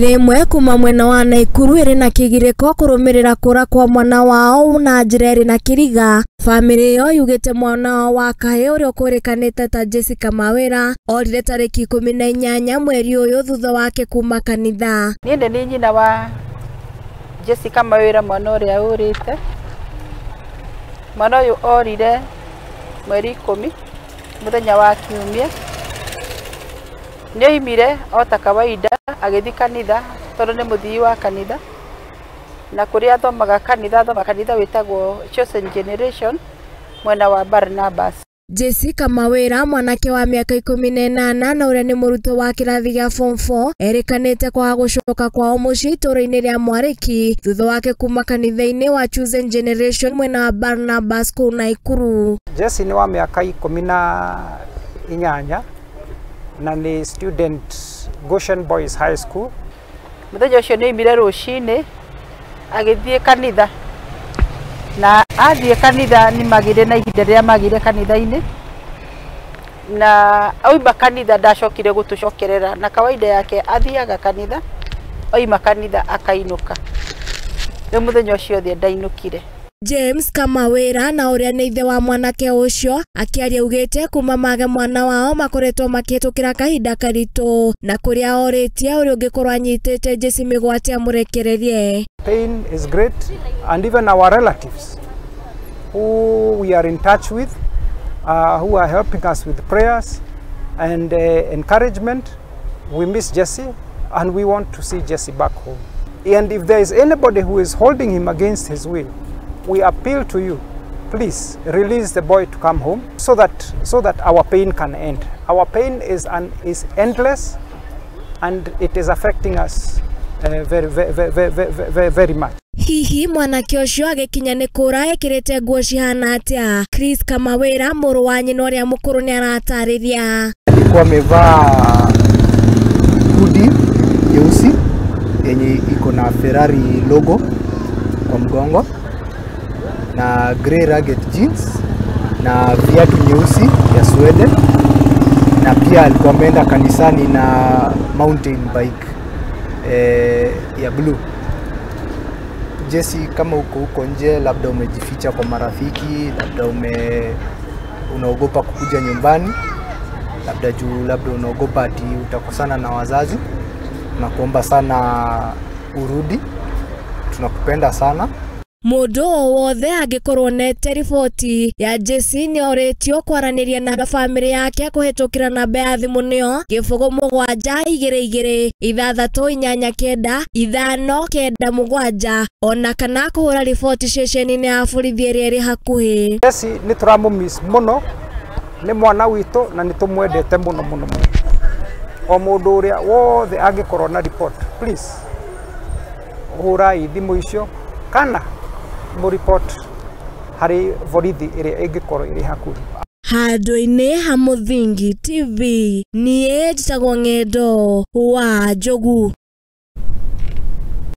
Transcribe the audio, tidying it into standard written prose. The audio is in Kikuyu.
Famĩlĩ ĩmwe kuma mwena wa Naikuru ĩrĩ na kĩgirĩko kũrũmĩrĩra kũra kwa mwana wao na njĩra ĩrĩ na kĩriga. Famĩlĩ ĩyo yugĩte mwana wao wa kahĩĩ ũrĩa ũkũrĩkanĩte ta Jessica Mawĩra orire tarĩki 18 mweri ũyũ thutha wake kuma kanitha. Niĩ nĩ nyina wa Jessica Mawĩra, mwana ũrĩa ũrĩte. Mwana ũyũ orire mweri 10 mũthenya wa kiumia. Nĩoimire o ta kawaida agĩthiĩ kanitha tondũ nĩ mũthii wa kanitha, na kũrĩa athomaga kanitha athomaga kanitha wĩtagwo Chosen Generation mwena wa Barnabas. Jessica Mawĩra, mwanake wa mĩaka 18 na ũrĩa nĩ mũrutwo wa kĩrathi gĩa form 4, erĩkanĩte kwaga gũcoka kwao mũciĩ itũũra-inĩ rĩa Mwarĩki thutha wake kuma kanitha-inĩ wa Chosen Generation mwena wa Barnabas kũu Naikuru. Jesse nĩ wa mĩaka 18 na nĩ student Goshen Boys High School. Mũthenya ũcio nĩoimire rũcinĩ agĩthiĩ kanitha, na athiĩ kanitha nĩ magĩire na ihinda rĩrĩa magĩire kanitha-inĩ, na auma kanitha ndacokire gũtũcokerera, na kawaida yake athiaga kanitha, oima kanitha akainũka. Rĩu mũthenya ũcio othe ndainũkire. James Kamawĩra na ũrĩa nĩ ithe wa mwanake ũcio akĩaria augĩte kuma mage mwana wao makoretwo makĩhĩtũkĩra kahinda karitũ, na kũrĩa orĩtie ũrĩa ũngĩkorwo anyitĩte Jesse mĩgwate amũrekererie. Pain is great, and even our relatives who we are in touch with, who are helping us with prayers and encouragement. We miss Jesse and we want to see Jesse back home. And if there is anybody who is holding him against his will, we appeal to you, please release the boy to come home so that our pain can end. Our pain is endless, and it is affecting us very, very, very, very, very much. Hihi mwanake ũcio agĩkinya nĩ kũra ekĩrĩte nguo cihana atĩa? Chris Kamawĩra, mũrũ wa nyina ũrĩa mũkũrũ, nĩ aratarĩria. Alikuwa amevaa hoodie nyeusi yenye iko na Ferrari logo kwa mgongo, na grey rugged jeans na viatu nyeusi ya suede, na pia alikuwa ameenda kanisani na mountain bike ya blue. Jesse, kama uko huko nje, labda umejificha kwa marafiki, labda unaogopa kukuja nyumbani, labda juu labda unaogopa ati utakosana na wazazi, tunakuomba sana urudi, tunakupenda sana. Mũndũ o wothe angĩkorwo nete riboti ya Jesse nĩ orĩtio kwaranĩria na bamĩrĩ yake kũhĩtũkĩra namba ya thimũ nĩyo 07 22 6 8 9 5 9 7, ona kana kũhũra riboti ceceni-inĩ ya borithi ĩrĩa ĩrĩ hakuhĩ. Jesse nĩ tũramũmiss mũno, nĩ mwana witũ na nĩ tũmwendete mũno mũno mũno. O mũndũ ũrĩa wothe angĩkorwo na report, please hũrai thimũ icio kana mũripot harĩ borithi ĩrĩa ĩngĩkorwo ĩrĩ hakuhĩ. Handũ-inĩ ha Mũthingi TV, niĩ njĩtagwo Ng'endo wa Njogu.